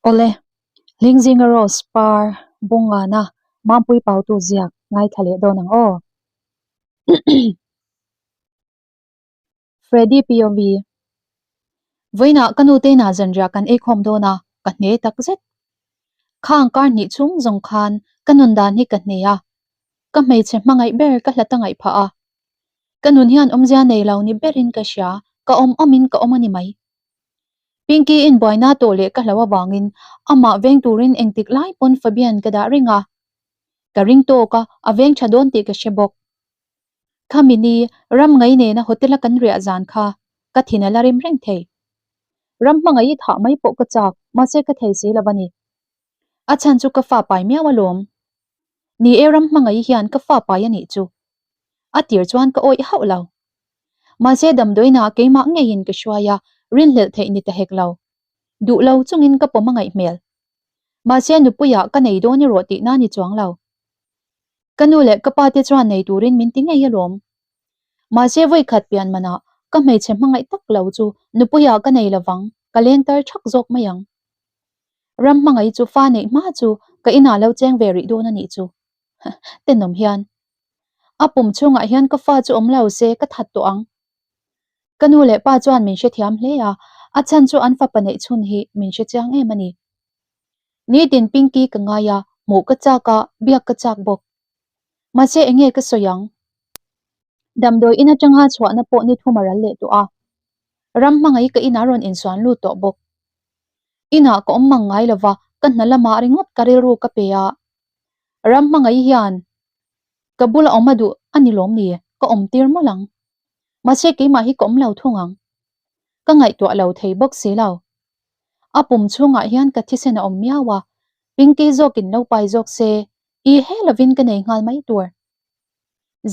Awle, Lingzinga Rose par bungana Mampui Pautu ziak ngaithla leh dawn ang aw. Freddy POV Vawiinah ka nu teinah zanriah kan eikhawm dawn a, ka hne tak zet. Khang kar hnih chhung zawng khan ka nun dan hi ka hne a, ka hmeichhe hmangaih ber ka hlat a ngaih phah a. Ka nun hian awmzia nei lo ni berin ka hria, ka awm awmin ka awm a ni mai. Pinky in buaina tawh leh ka hlo avangin amah veng turin engtik lai pawn Fabian ka dah reng a. Ka ring tawk a, a veng tha dawn tih ka hre bawk. Khami ni ram ngai nena hotel a kan riah zan kha ka thin a la rim reng thei. Ram hmangaih i thah mai pawh ka chak, mahse ka thei si lo a ni. A chhan chu ka fa pai miau alawm. Ni e ram hmangaih hian ka fa pai a nih chu. A tir chuan ka awih hauh lo. Mahse damdawiinah keimah ngeiin ka hruai a, rinhlelh theih ni ta hek lo. Duh lo chungin ka pawm a ngaih hmel. Mahse nupuiah ka nei dawn erawh tihna ni chuang lo. Ka nu leh ka pa te chuan nei turin min ti ngei alawm. Mahse vawikhat pian manah ka hmeichhe hmangaih tak lo chu nupuiah ka nei lovang, ka leng tar thak zawk mai ang. Ram hmangaih chu fa neih hma chu ka inah lo cheng ve rih dawn a nih chu. Tenawm hian. A pum chhungah hian ka fa chu awm lo se ka that tawh ang. Ka nu leh pa chuan min hrethiam hle a, a chhan chu an fapa neih chhun hi min hrechiang em a ni. Nitin Pinky ka ngai a, hmuh ka chak a, biak ka chak bawk. Mahse enge ka sawi ang? Damdawi in atanga chhuahna pawh ni thum a ral leh tawh a. Ram hmangaih ka inah rawn insuan lut tawh bawk. Inah ka awm mang ngai lova, ka hna lamah ringawt ka rilru ka pe a. Ram hmangaih hian ka bula awm a duh a ni lawm ni? Ka awm tir mawlh ang. Mahse keimah hi ka awm lo thung ang. Ka ngaihtuah lo thei bawk si lo. A pum chhungah hian ka thisen a awm miau a, Pinky zawkin lo pai zawk se, i he lovin ka nei nghal mai tur.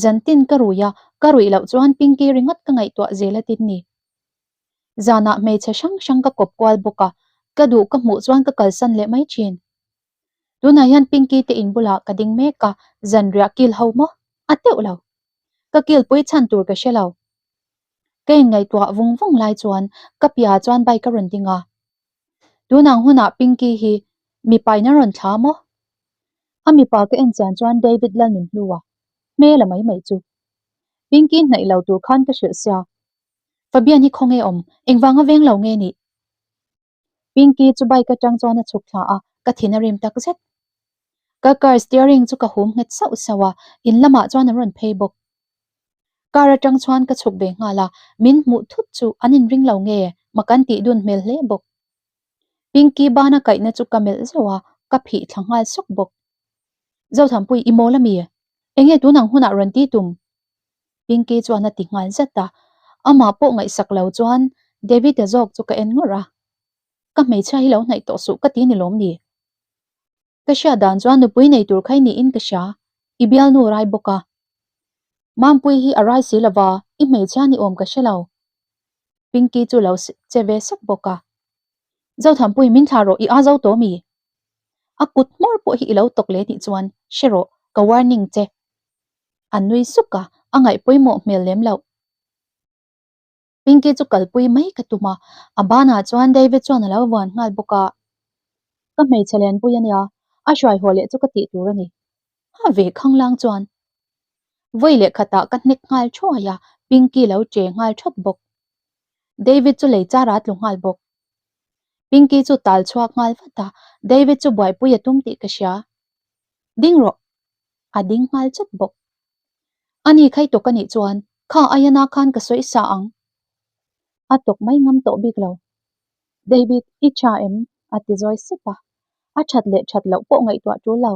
Zantin ka rui a, ka ruih loh chuan Pinky ringawt ka ngaihtuah zel a tin ni. Zanah hmeichhe hrang hrang ka kawp kual bawk a, ka duh ka hmuh chuan ka kalsan leh mai thin. Tunah hian Pinky te in bulah ka ding mek a, zanriah kil ho maw? A teuh lo. Ka kilpui chhan tur ka hre lo. Ka inngaihtuah vung vung lai chuan ka piah chuan bike a rawn ding a. Tunang hunah Pinky hi mipa in a rawn thla maw? A mipa ka en chian chuan David Lalnunhlua hmel a mai mai chu. Pinky hnaih lo tur khan ka hrilh sia. Fabian hi khawnge awm? Engvanga veng lo nge nih? Pinky chu bike atang chuan a chhuk thla a, ka thin a rim tak zet. Ka car steering chu ka hum nghet sauh sauh a, in lamah chuan an rawn phei bawk. Car atang chuan ka chhuk ve nghal a, min hmuh thut chu an inring lo nge, mak an tih dun hmel hle bawk. Pinky bana kaihna chu ka melh zeuh a, ka phih thla nghal sawk bawk. Zothampui, i mawl ami? Enge tunang hunah rawn ti tum? Pinky chuan a ti nghal zat a, amah pawh ngaihsak lo chuan David-a zawk chu ka en ngawrh a. Ka hmeichhia hi lo hnaih tawh suh ka ti ni lawm ni? Ka hriat dan chuan nupui nei tur kha i niin ka hria, i bialnu rai bawk a. Mampui hi a rai si lova, i hmeichhia ni awm ka hre lo. Pinky chu lo che ve sek bawk a. Zothampui min thlah rawh i a zo tawh mi? A kut hmawr pawh hi i lo tawk leh nih chuan hre rawh, ka warning che. A nui suk a, a ngaih pawimawh hmel lem loh. Pinky chu kalpui mai ka tum a, a banah chuan David chuan a lo vuan nghal bawk a. Ka hmeichhe lenpui a nia, a hruai haw leh chu ka tih tur a ni. Ha ve khanglang chuan. Vawi leh khatah ka hnek nghal thuai a, Pinky lo che nghal thawt bawk. David chu lei char a tlu nghal bawk. Pinky chu tal chhuak nghal vat a, David chu buaipui a tum tih ka hria. Ding rawh! A ding nghal chawt bawk. Ani khai tawk a nih chuan kha Ayana khan ka sawi sa ang. A tawk mai ngam tawh bik lo. David, i tha em? a ti zawi sep a. A that leh that loh pawh ngaihtuah tul lo.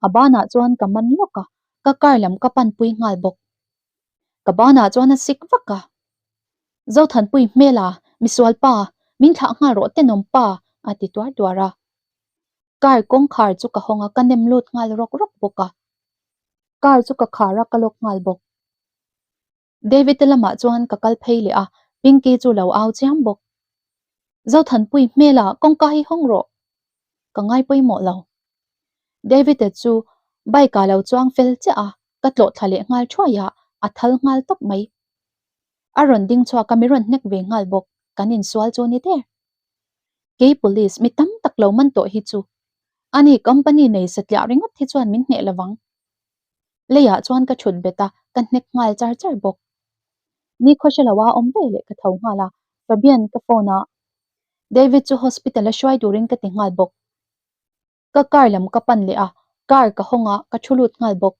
A banah chuan ka man lawk a, ka car lam ka panpui nghal bawk. Ka banah chuan a sik vak a. Zothanpui hmela, misual pa, min thlah nghal rawh tenawm pa, a ti tuar tuar a. Car kawngkhar chu ka hawng a, ka nem lut nghal rawk rawk bawk a. Car chu ka khar a, ka lawk nghal bawk. David-a lamah chuan ka kal phei leh a, Pinky chu lo au chiam bawk. Zothanpui hmela kawngka hi hawng rawh. Ka ngai pawimawh lo. David-a chu bike ah lo chuang fel chiah a, ka tlawh thla leh nghal thuai a, a thal nghal tawp mai. A rawn ding chhuak a, mi rawn hnek ve nghal bawk. Kan insual chu ni der. Kei police mi tam tak lo man tawh hi chu ani company nei satliah ringawt hi chuan min hneh lovang. Leiah chuan ka thut bet a, ka hnek nghal char char bawk. Ni khawhre lo a awm ve leh ka tho nghal a, Fabian ka phone a, David chu hospital a hruai turin ka ti nghal bawk. Ka car lam ka pan leh a, car ka hawng a, ka thu lut nghal bawk.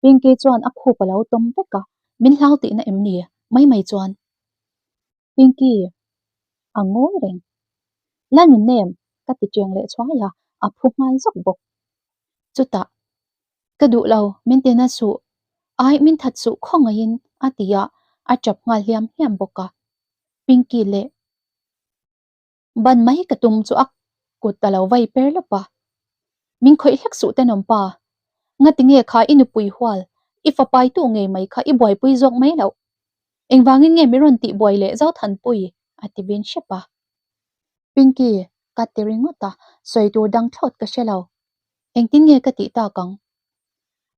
Pinky chuan a khup a lo tawm vek a, min hlau tihna em ni? Mai mai chuan. Pinky, a ngawi reng. La nun em? Ka ti cheng leh chhuai a, a phu nghal zawk bawk. Chutah, Ka duh lo, min ti na suh. Ai, min that suh khawngaihin, a ti a, a tap nghal hliam hliam bawk a. Pinky leh. Ban mai ka tum chu a kut a lo vai per lawp a. Min khawih hlek suh tenawm pa. Ngati nge kha i nupui hual, i fapai tu ngei mai kha i buaipui zawk mai loh. Engvangin nge mi rawn tih buai leh Zothanpui? a ti bin hrep a. Pinky, ka ti ringawt a, sawi tur dang thlawt ka hre lo. Engtin nge ka tih tak ang?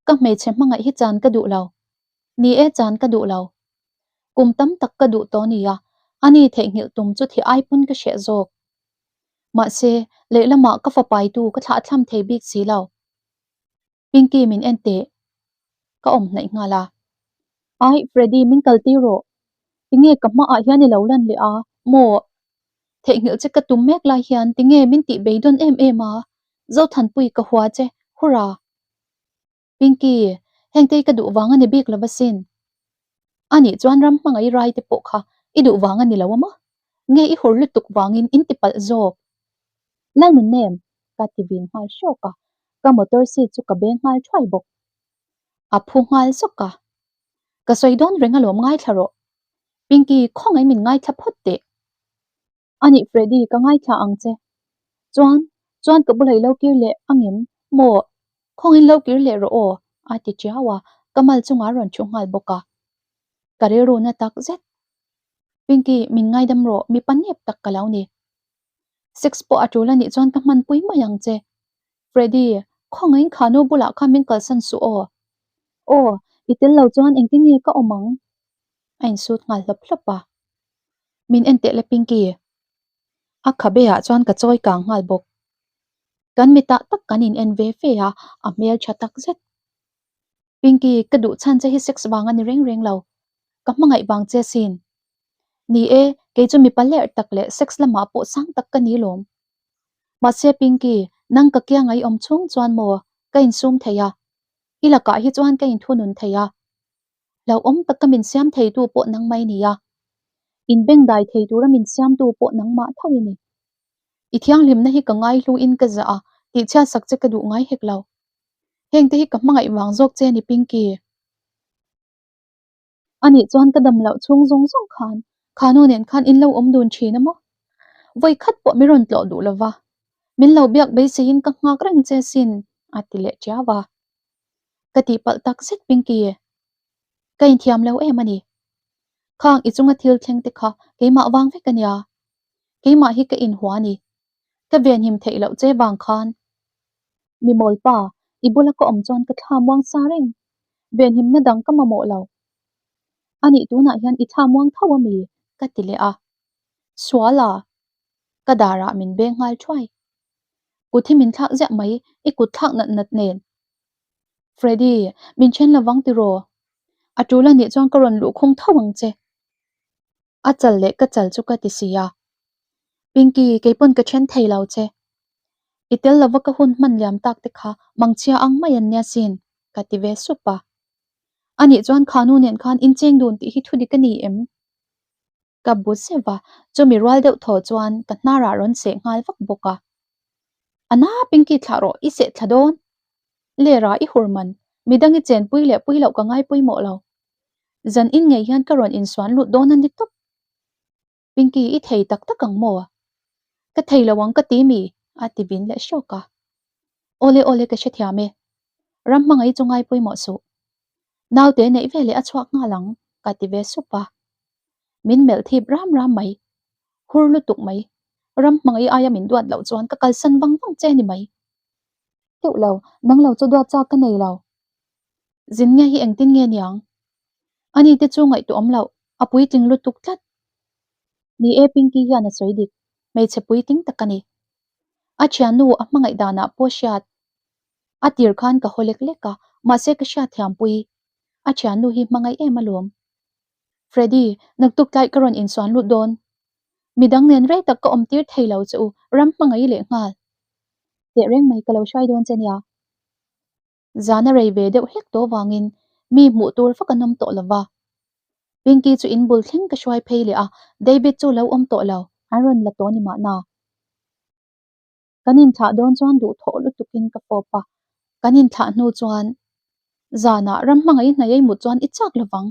Ka hmeichhe hmangaih hi chan ka duh lo. Ni e chan ka duh lo. Kum tam tak ka duh tawh nia, ani theihnghilh tum chu thi ai pawn ka hreh zawk. Mahse, lehlamah ka fapaitu ka thlahthlam thei bik si lo. Pinky min en teh. Ka awm hnaih nghal a. Ai, Freddy min kal tir rawh. Tinge ka hmaah hian i lo lan leh a, maw? Theihnghilh che ka tum mek lai hian tinge min tih beidawn em em a? Zothanpui ka hua che, hurrah! Pinky, hengte hi ka duh vang a ni bik lo asin. A nih chuan ram hmangaih rai te pawh kha i duh vang a ni lo a maw? Nge i hur lutuk vangin in ti palh zawk? Lalnunnem, ka ti vin nghal hrawk a, ka motor seat chu ka beng nghal thuai bawk. A phu nghal zawk a. Ka sawi dawn reng alawm ngaithla rawh. Pinky, khawngaih min ngaithla phawt teh. A nih Freddy, ka ngaithla ang che. Chuan, chuan ka bulah i lo kir leh ang em? Maw? Khawngin lo kir leh rawh aw, a ti tiau a, ka mal chungah a rawn thu nghal bawk a. Ka rilru na tak zet. Pinky, min ngaidam rawh, mipa nep tak ka lo ni. Sex pawh a tul a nih chuan ka hmanpui mai ang che. Freddy, khawngin kha nu bulah khan min kalsan suh aw. Aw, i tel lo chuan engtin nge ka awm ang? A insut nghal hlawp hlawp a. Min en teh le Pinky. A khabe ah chuan ka chawi kang nghal bawk. Kan mitah tak kan in en ve fe a, a hmel tha tak zet. Pinky, ka duh chhan che hi sex vang a ni reng reng lo. Ka hmangaih vang che sin. Ni e, kei chu mipa lerh tak leh sex lamah pawh sang tak ka ni lawm. Mahse Pinky, nang ka kianga i awm chhung chuan maw ka insum thei a. I lakah hi chuan ka inthunun thei a. Hlauhawm taka min siam theitu pawh nang mai nia. Inbengdai thei tura min siamtu pawh nangmah tho i ni. I thianghlimna hi ka ngaihluin ka zah a, tihchhiatsak che ka duh ngai hek lo. Hengte hi ka hmangaih vang zawk che a ni Pinky. Anih chuan ka dam loh chhung zawng zawng khan khanu nen khan in lo awm dun thin a maw? Vawi khat pawh mi rawn tlawh duh lova, min lo biak beiseiin ka nghak reng che sin a ti leh tiau a. Ka tihpalh tak zet Pinky, ka inthiam lo em a ni. Khang i chunga thil thleng te kha keimah vang vek a nia, keimah hi ka inhua a ni. Ka venhim theih loh che vang khan. Mi mawlpa, i bula ka awm chuan ka thla muang sa reng. Venhimna dang ka mamawh lo. Anih tunah hian i thla muang tho a mi? ka ti leh a. Sual a? Ka darah min beng nghal thuai. Kut hi min thlak ziah mai, i kut thlak nat nat nen. Freddy, min then lovang tiraw? A tul anih chuan ka rawn luhkhung tho ang che. A chal leh ka chal chu ka ti si a. Pinky, keipawn ka then thei lo che. I tel lova ka hun hman liam tak te kha mangchhia ang mai an nia sin, ka ti ve sup a. Anih chuan kha nu nen khan incheng dun tih hi thudik a ni em? Ka bu zeuh a, chumi rual deuh thaw chuan ka hnarah rawn seh nghal vak bawk a. A na Pinky thlah rawh, i seh thla dawn. Lera i hur man, midang i chenpui leh pui loh ka ngai pawimawh lo. Zan in ngei hian ka rawn insuan lut dawn a ni tawp. Pinky i thei tak tak ang maw? Ka thei lo ang ka ti mi? a ti vin leh hrawk a. Awle awle ka hrethiam e. Ram hmangaih chu ngai pawimawh suh. Naute neih veleh a chhuak nghal ang ka ti ve sup a. Min melh thip ram ram mai. Hur lutuk mai. Ram hmangaih aia min duat loh chuan ka kalsan vang vang che ni mai. Teuh lo, nang lo chu duat chak ka nei lo. Zin nge hi engtin nge niang? Ani te chu ngaihtuah awm loh, a puitling lutuk tlat. Ni e Pinky hian a sawi dik. Hmeichhe puitling tak a ni. A thiannu a hmangaih danah pawh hriat a tir khan ka haw lek lek a, mahse ka hriat thiampui. A thiannu hi hmangaih em alawm. Freddy, naktuk tlai ka rawn insuan lut dawn. Midang nen rei tak ka awm tir thei lo che u, ram hmangaih leh nghal. Teh reng mai ka lo hrai dawn che nia. Zan a rei ve deuh hlek tawh vangin mi hmuh tur vak an awm tawh lo va. Pinky chu in bul thleng ka hruai phei leh a, David chu lo awm tawh lo, an rawn la tawh ni mahna. Kan inthlah dawn chuan duhthawh lutukin ka fawp a, kan inthlah hnu chuan zanah ram hmangaih hnaih ei mut chuan i chak lo vang.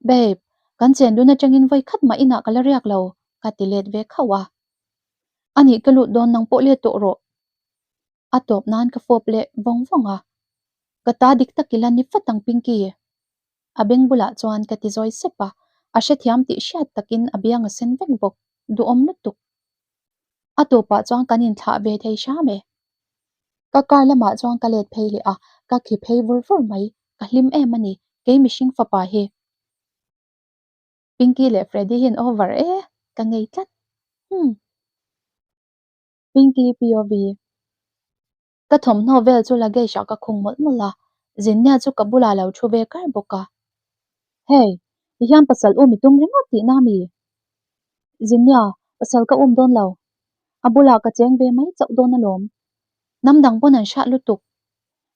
Babe, kan chen dun atangin vawi khat mah inah ka la riak lo, ka ti let ve khauh a. Anih ka lut dawn nang pawh let tawh rawh. A tawp nan ka fawp leh vawng vawng a, ka ta dik tak ila ni fat ang Pinky. A beng bulah chuan ka ti zawi sep a, a hrethiam tih hriat takin a biang a sen vek bawk, duhawm lutuk. A tawpah chuan kan inthlah ve thei hram e. Ka car lamah chuan ka let phei leh a, ka khi phei vur vur mai, ka hlim em a ni, kei mihring fapa hi. Pinky leh Freddy hian over e, ka ngei tlat. Humm. Pinky POV. Ka thawmhnaw vel chu luggage ah ka khung mawlh mawlh a, Zinnia chu ka bulah lo thu ve kar bawk a. Hey, ti hian pasal um i tum ringawt tihna a mi? Zinnia, pasal ka um dawn lo. A bulah ka cheng ve mai chauh dawn alawm. Hnam dang pawn an hriat lutuk.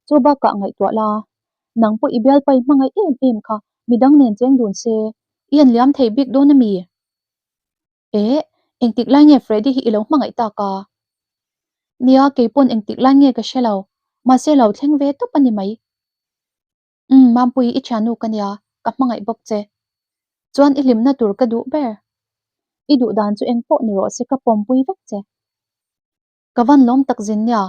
Chu bakah ngaihtuah la, nang pawh i bialpai hmangaih em em kha midang nen cheng dun se, i en liam thei bik dawn a mi? Eh, engtik lai nge Freddy hi i lo hmangaih tak a? Nia, keipawn engtik lai nge ka hre lo, mahse lo thleng ve tawp a ni mai. Umm, Mampui, i thiannu ka nia, ka hmangaih bawk che. Chuan i hlimna tur ka duh ber. I duh dan chu engpawh ni rawh se ka pawmpui vek che. Ka van lawm tak zin nia,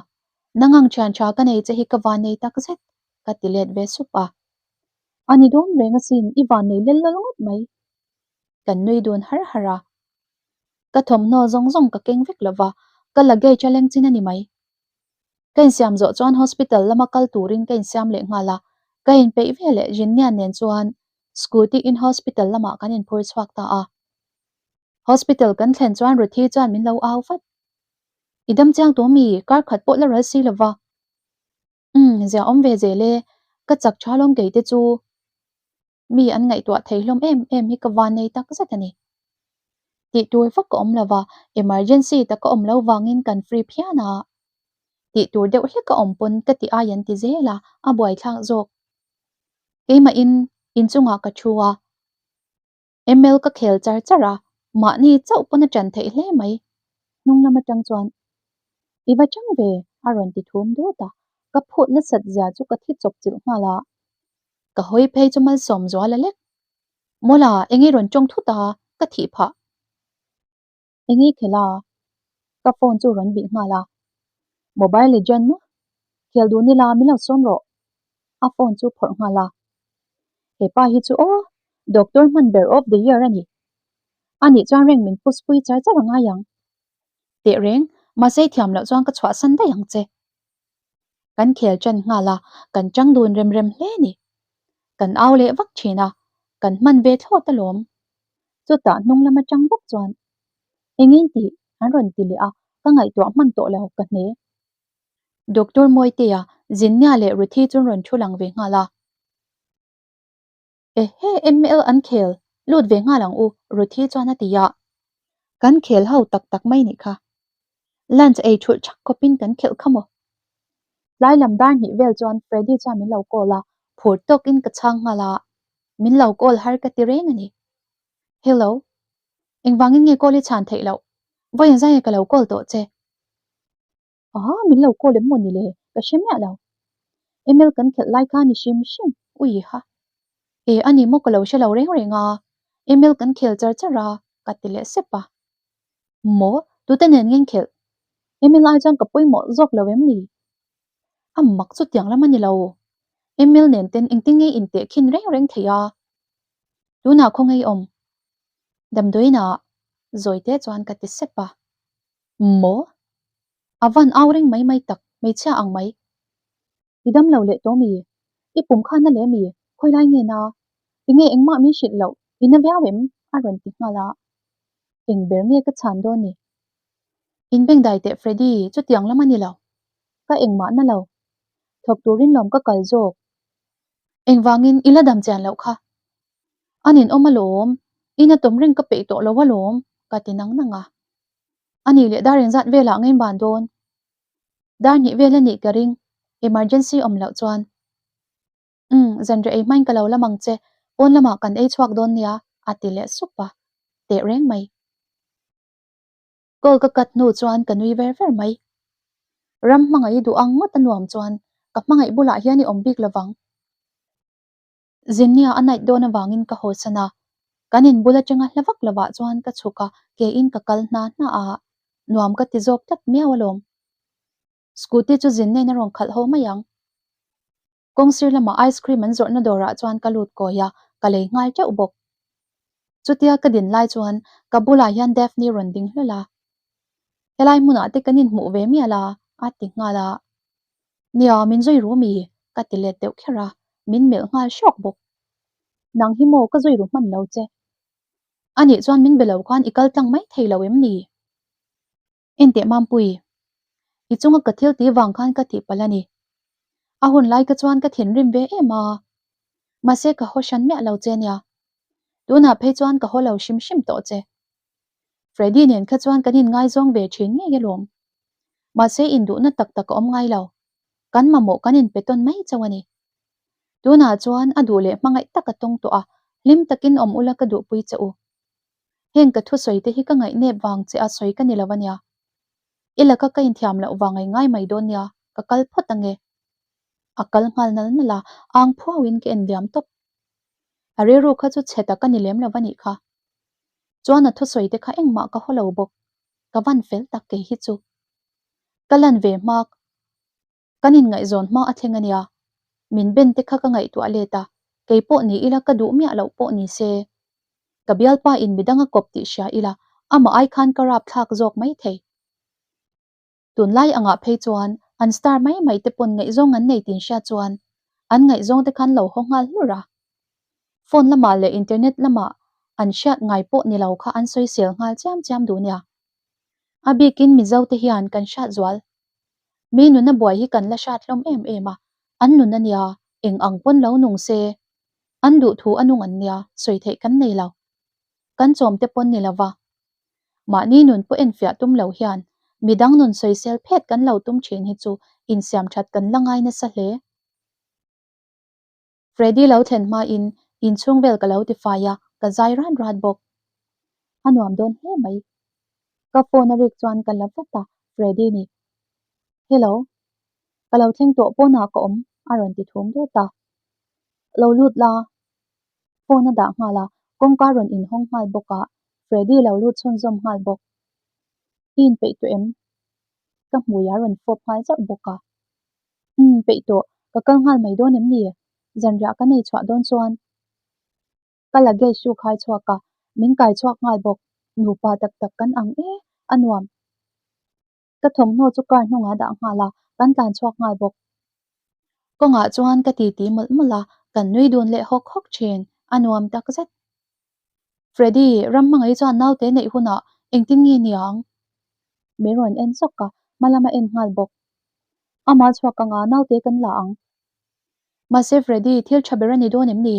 nang ang thian tha ka nei che hi ka van nei tak zet, ka ti let ve sup a. A ni dawn reng asin, i van nei lel lal ngawt mai. Kan nui dun har har a. Ka thawmhnaw zawng zawng ka keng vek lo va, ka luggage a leng chin a ni mai. Ka insiam zawh chuan hospital lama kal turin ka insiam leh nghal a, ka inpeih ve leh Jinnia nen chuan scooty in hospital lamah kan inphur chhuak ta a. Hospital kan thlen chuan Ruthi chuan min lo au vat. I dam chiang tawh mi? Kar khat pawh la ral si lo va. Umm, zia awm ve zel e, ka chak tha lawm kei te chu. Mi an ngaihtuah thei hlawm em em hi ka van nei tak zet a ni. Tih tur vak ka awm lo va, emergency tak ka awm lo vangin kan free phian a. Tih tur deuh hlek ka awm pawn ka ti ai an ti zel a, a buaithlak zawk. Keimahin inchungah ka thu a. ML ka khel char char a, mahni chauh pawn a ṭan theih hle mai. Hnung lam aṭang chuan, I va ṭang ve, a rawn ti thum dut a, ka phut nasat zia chu ka thi chawp chilh nghal a. Ka hawi phei chu malsawm zual a lek. Mawla, eng i rawn ṭawng thut a, ka thih phah. Eng i khel a? Ka phone chu rawn bih nghal a. Mobile Legend maw? Khel duh nila min lo sawm rawh. A phone chu phawrh nghal a. He pa hi chu aw, Doctor hman ber of the year a ni. A nih chuan reng min push pui char char a ngai ang. Teh reng, mahse i thiam loh chuan ka chhuahsan daih ang che. Kan khel ṭan nghal a, kan ṭang dun rem rem hle ni. Kan au leh vak ṭhin a, kan hman ve thlawt alawm. Chutah hnung lam aṭang bawk chuan, Engin tih? an rawn ti leh a, ka ngaihtuah hman tawh lo, ka hne. Doctor Mawitea, Zinnia leh Ruthi chu an rawn thu lang ve nghal a. Ehe, ML an khel, lut ve nghal ang u, Ruthi chuan a ti a. Kan khel ho tak tak mai nih kha. Lunch ei thulh thak khawpin kan khelh kha maw? Tlai lam dar hnih vel chuan Freddy chuan min lo call a, phur tawkin ka chhang nghal a, min lo call har ka ti reng a ni. Hello. Engvangin nge call i chhan theih loh? Vawi engzai nge ka lo call tawh che? Aha, min lo call em maw ni le? Ka hre miah lo. Email kan khelh lai kha ni hrim hrim, ui ha. E, a ni maw ka lo hre lo reng reng a, email kan khel char char a, ka ti leh sep a. Maw, tute nen nge khelh? Email ai chuan ka pawimawh zawk lo em ni? A mak chu tiang lam a ni lo. Email nen ten engtin nge inteh khin reng reng thei a? Tunah khaw ngei awm. Damdawiinah zawite chuan ka ti sep a. Maw? A van au reng mai mai tak, hmeichhia ang mai. I dam lo leh tawh mi? I pum kha na leh mi? Khawi lai nge na? Tinge engmah min hrilh loh? I na viau em? A rawn ti nghal a. Eng ber nge ka chhan dawn ni? Inbengdai teh Freddy, chutiang lam a ni lo. Ka engmah na lo. Thawk turin lawm ka kal zawk. Engvangin i la dam chian loh kha? A ninawm alawm, ina tawm reng ka peih tawh lo alawm, ka ti nang nang a. A nih leh dar engzat velah ngei ban dawn? Dar hnih vel a nih ka ring, emergency awm loh chuan. Umm, zanriah ei hmain ka lo lam ang che, pawn lamah kan ei chhuak dawn nia, a ti leh sup a, teh reng mai. Call ka cut hnu chuan ka nui ver ver mai. Ram hmangaih i duh ang ngawt a nuam chuan ka hmangaih bulah hian i awm bik lovang. Zinnia a night dawn avangin ka haw san a, kan in bul atanga hla vak lovah chuan ka chhuk a, ke in ka kal hna hna a, nuam ka ti zawk tlat miau alawm. Scooty chu Zinnia-in a rawn khalh haw mai ang. Kawngsir lama ice cream an zawrhna dawrah chuan ka lut kawi a, ka lei nghal teuh bawk. Chutia ka din lai chuan ka bulah hian Daphne rawn ding hlawl a. Helai hmunah te kan inhmuh ve mial a, a ti nghal a. Nia, min zui ru mi? ka ti let deuh kher a, min melh nghal hrawk bawk. Nang hi maw ka zui ru hman lo che? Anih chuan min be lo khan i kal tlang mai thei lo em ni? Enteh Mampui, i chunga ka thil tih vang khan ka tihpalh a ni. A hun lai ka chuan ka thinrim ve em a, mahse ka haw hran miah lo che nia. Tunah phei chuan ka haw lo hrim hrim tawh che. Freddy nen kha chuan kan inngaizawng ve thin ngei alawm. Mahse induhna tak tak a awm ngai lo. Kan mamawh kan inpe tawn mai chauh a ni. Tunah chuan a duh leh hmangaih tak a tawng tawh a, hlim takin awm ula ka duhpui che u. Heng ka thusawi te hi ka ngaihnep vang che a sawi ka ni lo ania. I laka ka inthiam loh vang ei ngai mai dawn nia, ka kal phawt ange. A kal nghal nal nal a, ang phuauin ka en liam tawp. A rilru kha chu chhe tak a ni lem lo anih kha. Chuan a thusawi te kha engmah ka haw lo bawk. Ka van fel tak kei hi chu. Ka lan ve hmak. Kan inngaihzawn hma a thleng a nia. Min ben te kha ka ngaihtuah let a, kei pawh ni ila ka duh miah loh pawh ni se. Ka bialpa in midang a kawp tih hria ila, amah ai khan ka rap thlak zawk mai thei. Tunlai angah phei chuan an star mai mai te pawn ngaihzawng an nei tin hria chuan an ngaihzawng te khan lo haw nghal hlur a. Phone lamah leh internet lamah an hriat ngai pawh ni lo kha an sawisel nghal chiam chiam duh nia. A bikin Mizo te hian kan hriat zual Mi nuna buai hi kan la hrat hlawm em em a, an nun a nia, eng ang pawn lo nung se, an duh thu a nung an nia, sawi theih kan nei lo. Kan chawm te pawn ni lova. Mahni nun pawh enfiah tum lo hian midang nun sawisel phet kan lo tum thin hi chu insiam that kan la ngai nasa hle. Freddy lo thlen hmain inchhung vel ka lo ti fai a, ka zai rat rat bawk. A nuam dawn hle mai. Ka phone a rik chuan ka la vat a, Freddy ni. Hello. Ka lo thleng tawh pawnah ka awm, a rawn ti thum dawt a. Lo lut la. Phone a dah nghal a, kawngka rawn inhawng nghal bawk a, Freddy lo lut chhunzawm nghal bawk. I inpeih tawh em? Ka hmui a rawn fawp nghal zauh bawk a. Umm, peih tawh, ka kal nghal mai dawn em ni? Zanriah ka nei chhuah dawn chuan ka luggage chu khai chhuak a, min kai chhuak nghal bawk. Nupa tak tak kan ang e, a nuam. Ka thawmhnaw chu car hnungah dah nghal a, kan tlan chhuak nghal bawk. Kawngah chuan ka titi mawlh mawlh a, kan nui dun leh hawk hawk thin, a nuam tak zet. Freddy, ram hmangaih chuan naute neih hunah engtin nge niang? Min rawn en chawk a, hma lama en nghal bawk. Amah chhuak anga naute kan la ang. Mahse Freddy, thil tha ber a ni dawn em ni?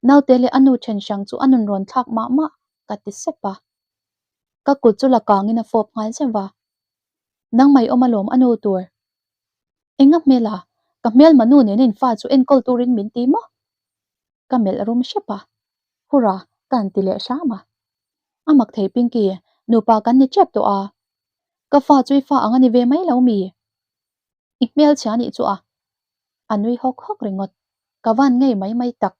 Naute leh a nu then hrang chu a nun rawn thlak mah mah, ka ti sep a. Ka kut chu la kangin a fawp nghal zeuh va. Nangmah i awm alawm a nu tur. Enga hmel a? Ka hmelma nu nena in fa chu enkawl turin min ti maw? Ka melh rum hrep a, Hurrah! ka han ti leh hram a. A mak thei Pinky, nupa kan ni tep tawh a. Ka fa chu i fa ang a ni ve mai lo mi? I hmelchhia nih chu a. A nui hawk hawk ringawt. Ka van ngei mai mai tak.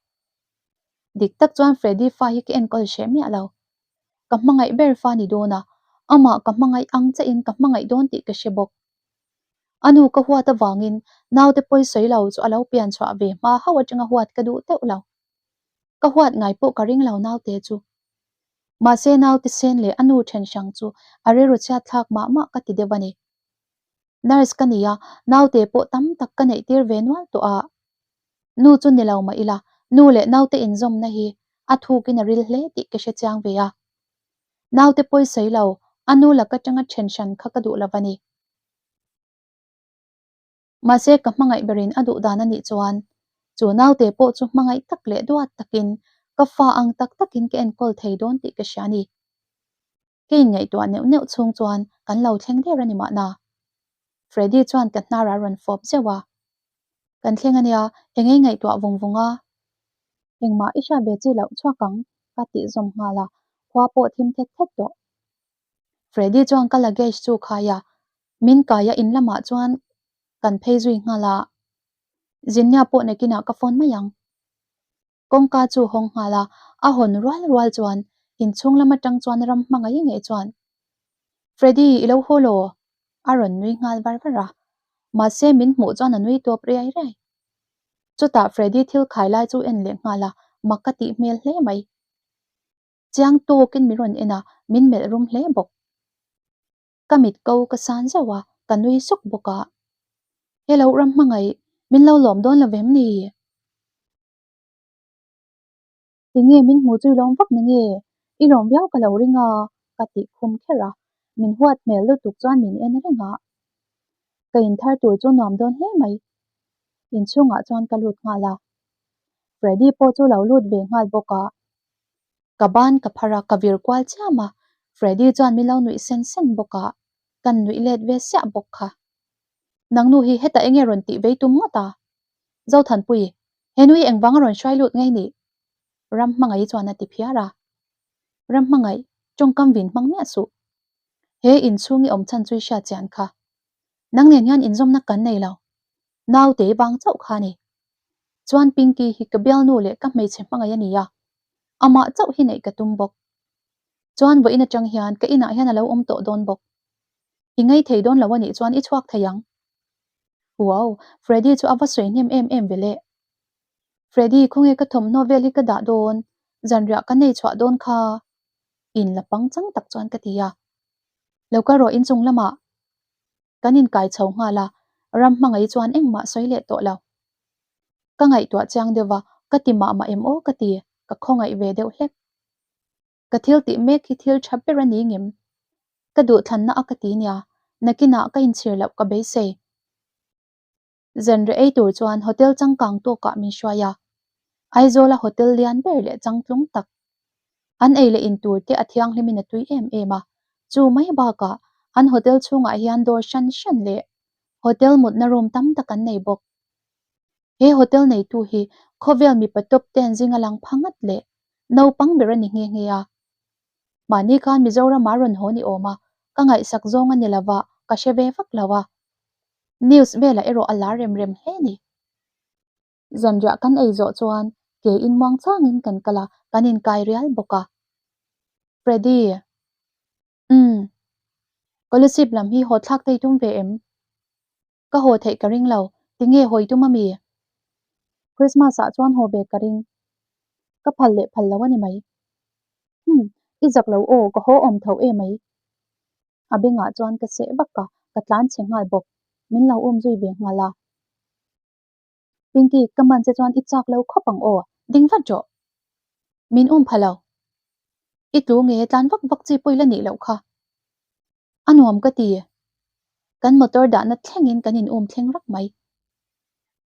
Dik tak chuan Freddy fa hi ka enkawl hreh miah lo. Ka hmangaih ber fa ni dawn a, amah ka hmangaih ang che in ka hmangaih dawn tih ka hre bawk. A nu ka huat avangin naute pawi sawi lo chu a lo pian chhuah ve hma hauh atanga huat ka duh teuh lo. Ka huat ngai pawh ka ring lo naute chu. Mahse naute sen leh a nu then hrang chu a rilru chhiat thlak mah mah ka ti deuh a ni. Nurse ka ni a, naute pawh tam tak ka neih tir ve nual tawh a. Nu chu ni lo mah ila, nu leh naute inzawmna hi a thukin a ril hle tih ka hre chiang ve a. Naute pawi sawi lo, A nu lak atanga then hran kha ka duh lo a ni. Mahse ka hmangaih berin a duh dan a nih chuan chu naute pawh chu hmangaih tak leh duat takin ka fa ang tak takin ka enkawl thei dawn tih ka hria a ni. Ka inngaihtuah neuh neuh chhung chuan kan lo thleng der a ni mahna. Freddy chuan ka hnar a rawn fawp zeuh a. Kan thleng a nia, eng ei ngaihtuah vung vung a. Engmah i hriat ve chi loh chhuak ang, ka tih zawm nghal a, khua pawh thim thet thet tawh. Freddy chuan ka luggage chu khai a, min kai a in lamah chuan kan phei zui nghal a. Zinnia pawh nakinah ka phone mai ang. Kawngka chu hawng nghal a, a hawn rual rual chuan inchhung lam atang chuan ram hmangaih ngei chuan Freddy i lo haw law? a rawn nui nghal var var a, mahse min hmuh chuan a nui tawp riai riai. Chutah Freddy thil khai lai chu en leh nghal a, mak ka tih hmel hle mai. Chiang tawkin min rawn en a, min melh rum hle bawk. Ka mit ko ka san zauh a, ka nui suk bawk a. Hello ram hmangaih, min lo lawm dawn lo vem ni? Tinge min hmu chu i lawm vak na nge? I lawm viau ka lo ring a, ka tih khum kher a, min huat hmel lutuk chuan min en reng a. Ka inthar tur chu nuam dawn hle mai. Inchhungah chuan ka lut nghal a. Freddy pawh chu lo lut ve nghal bawk a. Ka ban ka phar a, ka vir kual chiam a, Freddy chuan min lo nuih sen sen bawk a, kan nuih let ve siah bawk kha. Nangnu hi hetah enge rawn tih vei tum ngawt a? Zothanpui, he nu hi engvang a rawn hruai lut ngei nih? Ramhmangaih chuan a ti phiar a. Ramhmangaih, tawngkam vin hmang miah suh. He inchhung i awm chhan chu i hriat chian kha. Nang nen hian inzawmna kan nei lo. Naute vang chauh kha a ni. Chuan Pinky hi ka bialnu leh ka hmeichhe hmangaih a ni a, amah chauh hi neih ka tum bawk. Chuan vawiin atang hian ka inah hian a lo awm tawh dawn bawk. I ngei thei dawn lo a nih chuan i chhuak thei ang. Wow! Freddy chu a va sawi hnem em em ve le. Freddy, khawnge ka thawmhnaw vel hi ka dah dawn? Zanriah ka nei chhuah dawn kha. In la pangchang tak chuan ka ti a. Lo kal rawh inchung lamah. Kan inkai chho nghal a, ram hmangaih chuan engmah sawi leh tawh lo. Ka ngaihtuah chiang deuh va, ka ti mah mah em aw ka ti, ka khawngaih ve deuh hlek. Ka thil tih mek hi thil tha ber a ni ngem? Ka duhthlanna a ka ti nia, nakinah ka inchhir loh ka beisei. Zanriah ei tur chuan hotel changkang tawkah min hruai a, Aizawla hotel lian ber leh changtlung tak. An ei leh in tur te a thianghlimin a tui em em a, chu mai bakah an hotel chhungah hian dawr hran hran leh hotel mutna room tam tak an nei bawk. He hotel neitu hi khawvel mipa top ten zinga lang pha ngat leh naupang ber a ni nghe nghe a. Mahni khan Mizoram ah rawn haw ni awm a, ka ngaihsak zawng a ni lova ka hre ve vak lo a. News velah erawh a lar rem rem hle ni. Zanriah kan ei zawh chuan ke in muang changin kan kal a, kan inkai rial bawk a. Freddy. Umm. Scholarship lam hi haw thlak thei tum ve em? Ka haw theih ka ring lo, tinge hawi tum ami? Christmas ah chuan haw ve ka ring. Ka phal leh phal lo a ni mai. Humm, i zak lo aw, ka haw awm tho e mai. A bengah chuan ka seh vak a, ka tlan chhe nghal bawk. Min lo um zui ve nghal a. Pinky, ka man che chuan i chak lo khawp ang aw, ding vat rawh. Min um pha lo. I tlu nge tlan vak vak chi pawh i la nih loh kha. A nuam ka ti. Kan motor dahna thlengin kan in um thleng rak mai.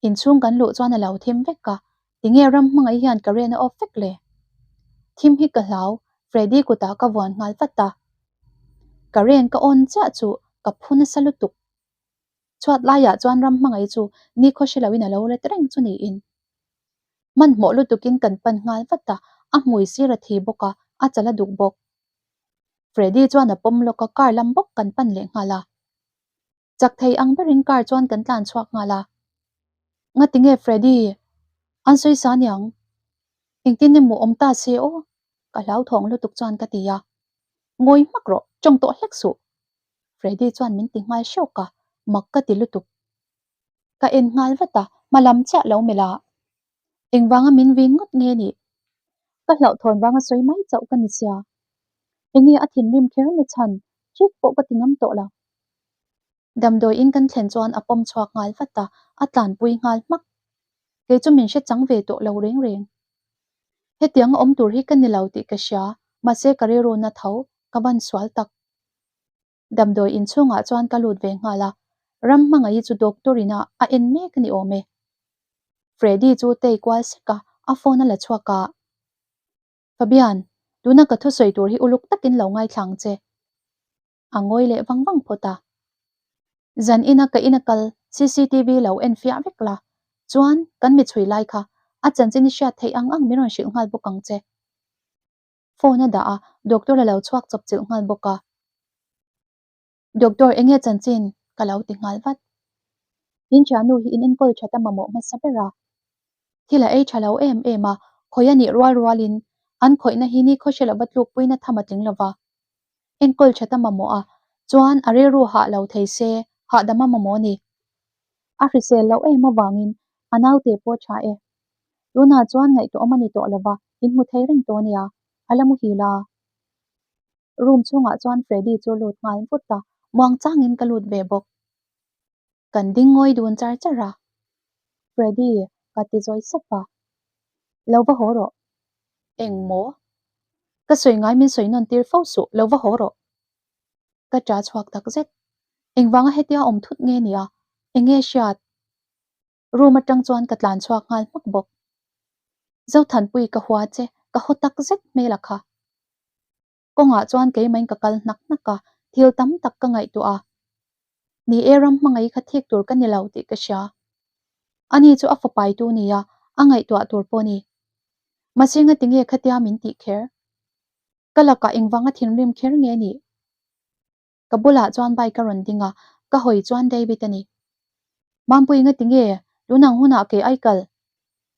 Inchhung kan luh chuan a lo thim vek a, tinge ram hmangaih hian ka ren a off vek le? Thim hi ka hlau, Freddy kutah ka vuan nghal vat a. Ka ren ka on chiah chu ka phu nasa lutuk. Chhuat laiah chuan ram hmangaih chu nikhaw hre loin a lo let reng chu niin. Hmanhmawh lutukin kan pan nghal vat a, a hmui sir a thi bawk a, a chal a duk bawk. Freddy chuan a pawm lawk a, car lam bawk kan pan leh nghal a. Chak thei ang berin car chuan kan tlan chhuak nghal a. Ngati nge Freddy? An sawi sa niang. Engtin emaw awm ta se aw? Ka hlauthawng lutuk chuan ka ti a. Ngawi hmak rawh, tawng tawh hlek suh. Freddy chuan min ti nghal hrawk a, mak ka ti lutuk. Ka en nghal vat a, hma lam chiah lo melh a. Engvanga min vin ngawt nge nih? Ka hlauhthawn vanga sawi mai chauh ka ni sia. Enge a thinrim kher na chhan chik pawh ka ti ngam tawh lo. Damdawi in kan thlen chuan a pawm chhuak nghal vat a, a tlanpui nghal hmak. Kei chu min hre chang ve tawh lo reng reng. Hetiang a awm tur hi ka ni lo tih ka hria, mahse ka rilru na tho, ka van sual tak. Damdawi inchhungah chuan ka lut ve nghal a, ram hmangaih chu doctor ina a en mek a ni awm e. Freddy chu tei kual sek a, a phone a la chhuak a. Fabian, tuna ka thusawi tur hi uluk takin lo ngaithla ang che. A ngawi leh vang vang phawt a. Zan ina ka ina kal cctv lo en fiah vek la, chuan kan mi chhui lai kha a chanchin i hriat theih ang ang min rawn hrilh nghal bawk ang che. Phone a dah a, doctor a lo chhuak chawp chilh nghal bawk a. Doctor, enge chanchin? ka lo ti nghal vat. In thiannu hi in enkawl that a mamawh hmasa ber a. Thil a ei tha lo em em a, khawih a nih rual rualin an khawihna hi ni khaw hre lova tlukpuina tham a tling lova. Enkawl that a mamawh a, chuan a rilru hah lo thei se, hahdam a mamawh a ni. A hrisel loh em avangin a naute pawh tha e. Tunah chuan ngaihtuahawm a ni tawh lova, in hmu thei reng tawh ania, a la muhil a. Room chhungah chuan Freddy chu lut nghal vut a, muang changin ka lut ve bawk. Kan ding ngawi dun char char a. Freddy, ka ti zawi sap a. Lo va haw rawh. Eng maw? Ka sawi ngai min sawi nawn tir fo suh, lo va haw rawh. Ka ṭa chhuak tak zet. Engvanga hetia awm thut nge nia? Enge hriat? Room atang chuan ka tlan chhuak nghal hmak bawk. Zothanpui ka hua che, ka haw tak zet hmel a kha. Kawngah chuan keimahin ka kal hnak hnak a, thil tam tak ka ngaihtuah a. Ni e ram hmangaih kha thik tur ka ni lo tih ka hria. Ani chu a fapaitu nia, a ngaihtuah tur pawh ni. Mahse ngatinge khatia min tih kher? Ka lakah engvanga thinrim kher nge nih? Ka bulah chuan bike a rawn ding a, ka hawi chuan David a ni. Mampui nga tinge tunang hunah kei ai kal?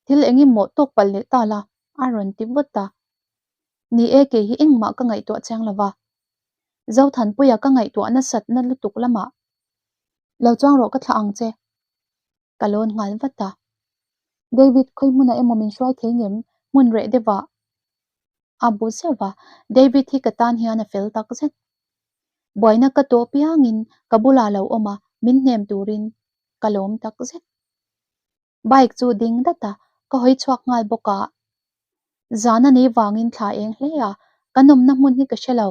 Thil eng emaw tawk palh leh ta la a rawn ti vut a. Ni e kei hi engmah ka ngaihtuah chiang lo va. Zothanpuia ka ngaihtuah nasatna lutuk lamah lo chuang rawh ka thlah ang che. Ka lawn nghal vat a. David khawi hmunah emaw min hruai thei ngem hmun reh deuhah a bu zeuh a, David hi ka tan hian a fel tak zet. Buaina ka tawh piangin ka bulah lo awm a, min hnem turin ka lawm tak zet. Bike chu ding dat a, ka hawi chhuak nghal bawk a. Zan a nei vangin thla eng hle a, kan awmna hmun hi ka hre lo.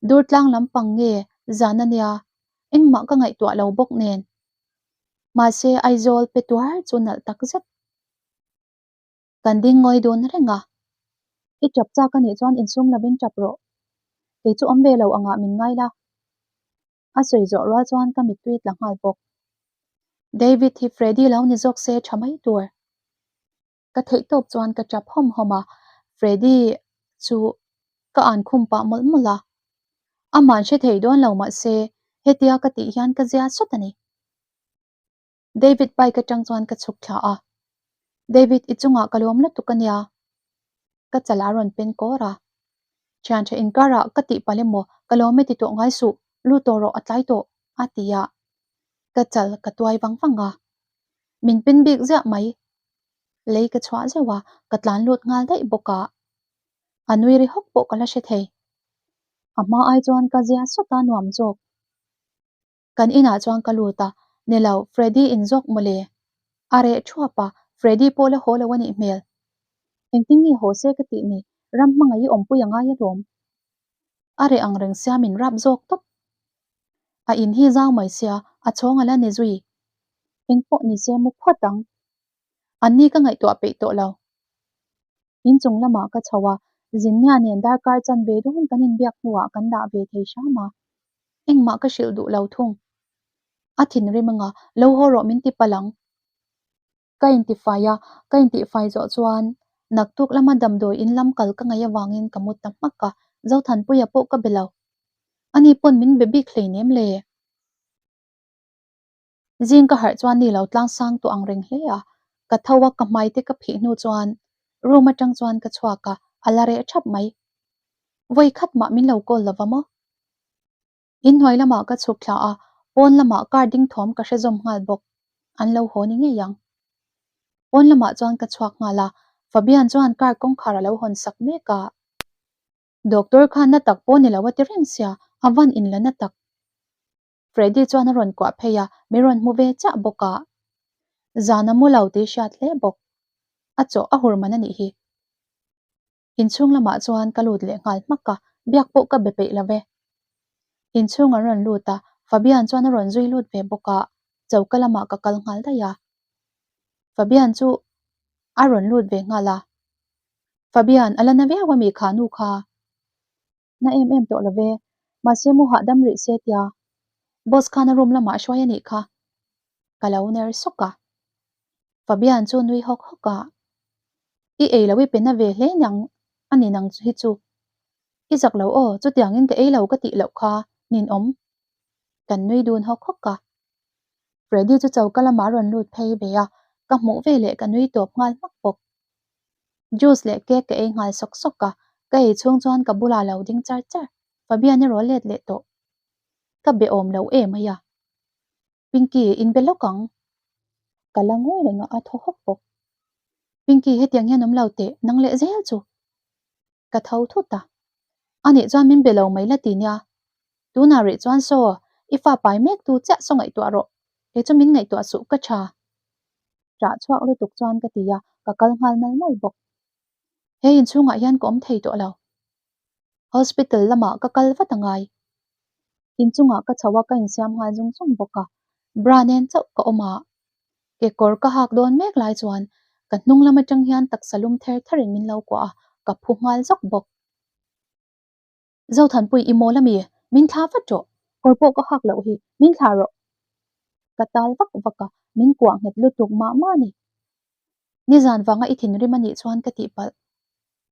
Durtlang lampang nge zan a nia, engmah ka ngaihtuah lo bawk nen. Mahse Aizawl pe tuar chu nalh tak zet. Kan ding ngawi dun reng a. I tap chak a nih chuan insum lovin tap rawh. Kei chu awm ve lo angah min ngai la. A sawi zawh rual chuan ka mittui tla nghal bawk. David hi Freddy lo ni zawk se tha mai tur. Ka theih tawp chuan ka tap hawm hawm a, Freddy chu ka an khum pah mawlh mawlh a. Ama'n hre thei dawn lo mahse hetia ka tih hian ka zia sawt a ni. David bike atang chuan ka chhuk thla a, David i chungah ka lawm lutuk a nia. Ka chal a rawn pen kawr a, Thian tha inkarah ka tih palh emaw ka lawm e ti tawh ngai suh, lut tawh rawh a tlai tawh a ti a, ka chal ka tuai vang vang a. Min pin bik ziah mai. Lei ka chhuah zeuh a, ka tlan lut nghal daih bawk a. A nui ri hawk pawh ka la hre thei. A hma ai chuan ka zia sawt a nuam zawk. Kan inah chuan ka lut a, ni lo, Freddy in zawk mawle. A reh thuap a, Freddy pawh la haw lo a nih hmel. Engtin nge haw se ka tih ni, ram hmangaih i awmpui a ngai alawm. A reh ang reng sia min rap zawk tawp. A in hi zau mai sia, a chhawng a la ni zui. Eng pawh ni se mu phawt ang. Anni ka ngaihtuah peih tawh lo. Inchung lamah ka chho a, Zinnia nen darkar chan ve dawn kan inbiak hnuah kan dah ve thei hram a. Engmah ka hrilh duh lo thung. A thinrim anga, lo haw rawh min ti palh ang. Ka intifai a, ka intihfai zawh chuan naktuk lama damdawi in lam kal ka ngaih avangin ka mu ta hmak a, Zothanpuia pawh ka be lo. Ani pawn min be bik hleinem le. Zing ka harh chuan ni lo tlang sang tawh ang reng hle a, ka tho a ka hmai te ka phih hnu chuan room atang chuan ka chhuak a, a la reh thap mai. Vawi khat mah min lo call lova maw? Inhnuai lamah ka chhuk thla a, pawn lamah car ding thawm ka hre zawm nghal bawk, an lo haw ni ngei ang. Pawn lamah chuan ka chhuak nghal a, Fabian chuan car kawngkhar a lo hawn sak mek a. Doctor khan na tak pawh ni lo a ti reng sia, a van inla na tak. Freddy chuan a rawn kuah phei a, min rawn hmu ve chiah bawk a. Zan a mu lo tih hriat hle bawk. A chaw a hur man a nih hi. Inchhung lamah chuan ka lut leh nghal hmak a, biak pawh ka be peih lo ve. Inchhung an rawn lut a, Fabian chuan a rawn zui lut ve bawk a, choka lamah ka kal nghal daih a. Fabian chu a rawn lut ve nghal a. Fabian, a la na viau ami kha nu kha? Na em em tawh lo ve, mahse mu hahdam rih se tia boss khan a room lamah a hruai a nih kha. Ka lo ner sawk a. Fabian chu nui hawk hawk a, I ei lo i pe na ve hle nang a ni nang hi chu. I zak lo aw, chutiangin ka ei lo ka tih loh kha ninawm. Kan nui dun hawk hawk a. Freddy chu choka lamah a rawn lut phei ve a, ka hmuh ve leh ka nui tawp nghal hmak bawk. Juice leh cake ka ei nghal sawk sawk a, ka ei chhung chuan ka bulah lo ding char char. Fabian erawh let leh tawh. Ka be awm lo em mai a. Pinky, in be lawk ang. Ka la ngawi reng a, a thaw hawk bawk. Pinky, hetiang hian awm lo teh, nang leh zel chu. Ka tho thut a. Anih chuan min be lo mai la ti nia. Tunah rih chuan saw, i fa pai mek tu chiah saw ngaihtuah rawh. Kei chu min ngaihtuah suh ka tha. Ṭah chhuak lutuk chuan ka ti a, ka kal nghal nal nal bawk. He inchhungah hian ka awm thei tawh lo. Hospital lamah ka kal vat a ngai. Inchungah ka chho a, ka insiam nghal zung zung bawk a. Bra nen chauh ka awm a. Kekawr ka hak dawn mek lai chuan ka hnung lam atang hian taksa lum ther tharin min lo kuah a, ka phu nghal zawk bawk. Zothanpui i mawl ami? Min thla vat rawh. Kawr pawh ka hak loh hi, min thla rawh. Ka tal vak vak a, min kuah nghet lutuk mah mah a ni. Nizan vanga i thinrim a nih chuan ka tihpalh.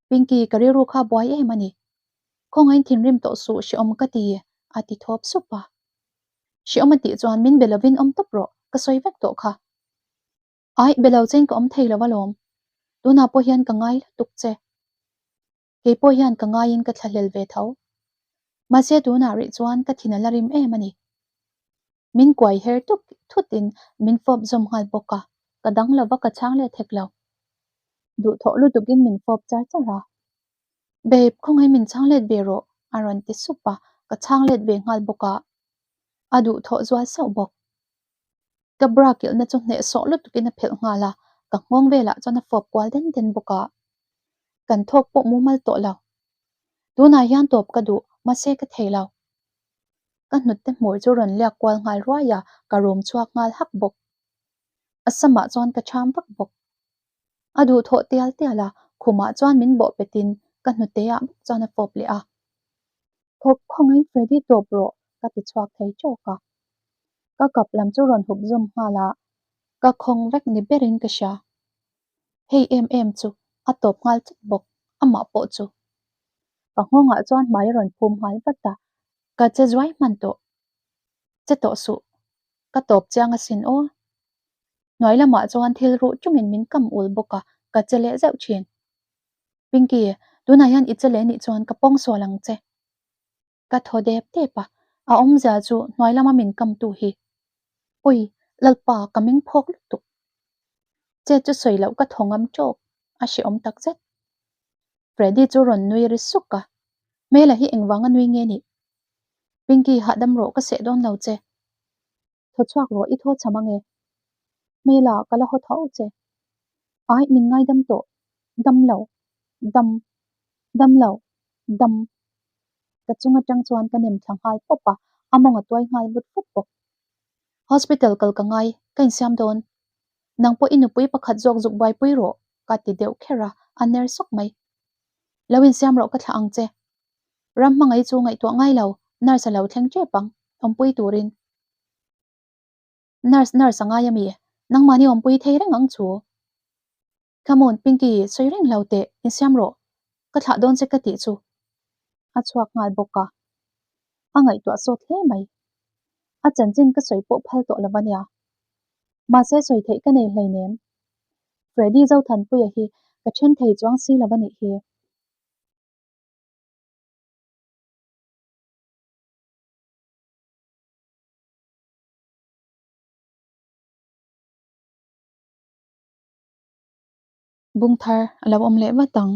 Pinky, ka rilru kha buai em a ni. Khawngaiin thinrim tawh suh hreawm ka ti, a ti thawp sup a. Hreawm a tih chuan min be lovin awm tawp rawh, ka sawi vek tawh kha. Aih, be lo chein ka awm thei lo alawm. Tunah pawh hian ka ngai lutuk che. Kei pawh hian ka ngaiin ka thlahlel ve tho. Mahse tunah rih chuan ka thin a la rim em a ni. Min kuai her tuk thutin min fawp zawm nghal bawk a, ka dang lova ka chhang let hek lo. Duhthawh lutukin min fawp char char a. Babe, khawngaih min chhang let ve rawh a rawn ti sup a, ka chhang let ve nghal bawk a. A duhthawh zual sauh bawk. Ka bra kilhna chu hnehsawh lutukin a phelh nghal a, ka nghawng velah chuan a fawp kual den den bawk a. Kan thawk pawh mumal tawh lo. Tunah hian tawp ka duh, mahse ka thei lo. Ka hnute hmur chu rawn liak kual nghal ruai a, ka rum chhuak nghal hak bawk. A samah chuan ka cham vak bawk. A duhthawh tial tial a, khumah chuan min bawh petin ka hnute ah bawk chuan a fawp leh a. Thawk khawngin Freddy tawp rawh ka ti chhuak thei tawk a. Ka kap lam chu rawn hup zawm nghal a, ka khawng vek ni berin ka hria. Hei em em chu a tawp nghal chut bawk, amah pawh chu. Ka nghawngah chuan hmai a rawn phum nghal vat a, ka che zuai hman tawh. Che tawh suh, ka tawp chiang asin aw. Hnuai lamah chuan thil ruh tungin min kam ul bawk a, ka che leh zeuh thin. Pinky, tunah hian i che leh nih chuan ka pawng sual ang che. Ka thaw dep dep a, a awmzia chu hnuai lama min kamtu hi. Ui, Lalpa, ka meng phawk lutuk. Chet chu sawi loh ka thaw ngam tawk, a hrehawm tak zet. Freddy chu rawn nui ri suk a, Hmela hi engvanga nui nge nih? Pinky, hahdam rawh ka seh dawn lo che. Thaw chhuak rawh i thaw cham ange. Hmela ka la haw tho che. Aih min ngaidam tawh. Dam lo. Dam. Dam lo. Dam. Ka chung atang chuan ka nem thla nghal pawp a, a mawng a tuai nghal vut vut bawk. Hospital kal ka ngai, ka insiam dawn. Nang pawh i nupui pakhat zawk zuk buaipui rawh, ka ti deuh kher a, a ner sawk mai. Lo insiam rawh ka thlah ang che. Ram hmangaih chu ngaihtuah ngai lo, nurse a lo thleng tep ang, awmpui turin. Nurse, nurse a ngai ami? Nangmahni awmpui thei reng ang chu. Come on, Pinky, sawi reng lo teh, insiam rawh. Ka thlah dawn che ka tih chu. A chhuak nghal bawk a. A ngaihtuah sawt hle mai. A chanchin ka sawi pawh phal tawh lo a nia. Mahse sawi theih ka nei hleinem. Freddy Zothanpuia hi ka then thei chuang si lo a nih hi. Bung thar a lo awm leh vat ang.